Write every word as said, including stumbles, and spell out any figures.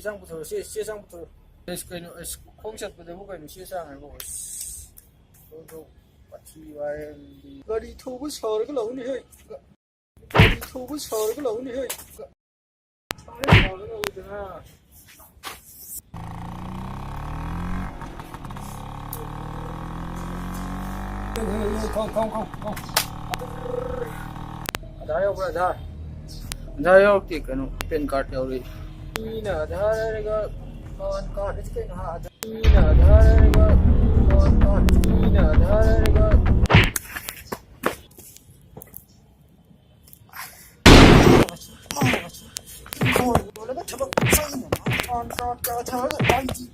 ꯆꯦ ꯆꯥꯡ ꯄꯨꯊꯣꯔꯛꯑꯣ, ꯆꯦ, ꯆꯦ ꯆꯥꯡ ꯄꯨꯊꯣꯔꯛꯑꯣ꯫ ꯑꯁ, ꯀꯩꯅꯣ, ꯑꯁ, ꯈꯣꯡ ꯆꯠꯄꯗꯕꯨ ꯀꯩꯅꯣ ꯆꯦ ꯆꯥꯡ ꯍꯥꯏꯕꯣ? ꯑꯁ, ꯊꯣꯛ, ꯊꯣꯛ, ꯋꯥꯊꯤ ꯋꯥꯔꯦꯝꯗꯤ꯫ ꯒꯥꯔꯤ ꯊꯧꯕ ꯁꯥꯔꯒ ꯂꯥꯛꯎꯅꯦ, ꯍꯦ꯫ ꯒꯥꯔꯤ ꯊꯧꯕ ꯁꯥꯔꯒ ꯂꯥꯛꯎꯅꯦ, ꯍꯦ꯫ ꯁꯥꯔꯒ ꯂꯥꯛꯎꯗꯅ꯫ ꯊꯣꯡ, ꯊꯣꯡ, ꯊꯣꯡ, ꯊꯣꯡ꯫ ꯑꯙꯥꯔ ꯌꯥꯎꯕ꯭ꯔꯥ, ꯑꯙꯥꯔ? ꯑꯙꯥꯔ ꯌꯥꯎꯔꯛꯇꯦ, ꯀꯩꯅꯣ, ꯄꯦꯟ ꯀꯥꯔꯗ ꯌꯥꯎꯔꯛꯏ꯫ ꯃꯤꯅ ꯑꯙꯥꯔ ꯍꯥꯏꯔꯒ ꯄꯥꯟ ꯀꯥꯔꯗ ꯑꯁꯤ ꯀꯩꯅꯣ, ꯍꯥ? ꯃꯤꯅ ꯑꯙꯥꯔ ꯍꯥꯏꯔꯒ ꯄꯥꯟ ꯀꯥꯔꯗ, ꯃꯤꯅ ꯑꯙꯥꯔ ꯍꯥꯏꯔꯒ ꯊꯕꯛ ꯆꯪꯗꯅ PAN card Aadhaar I D.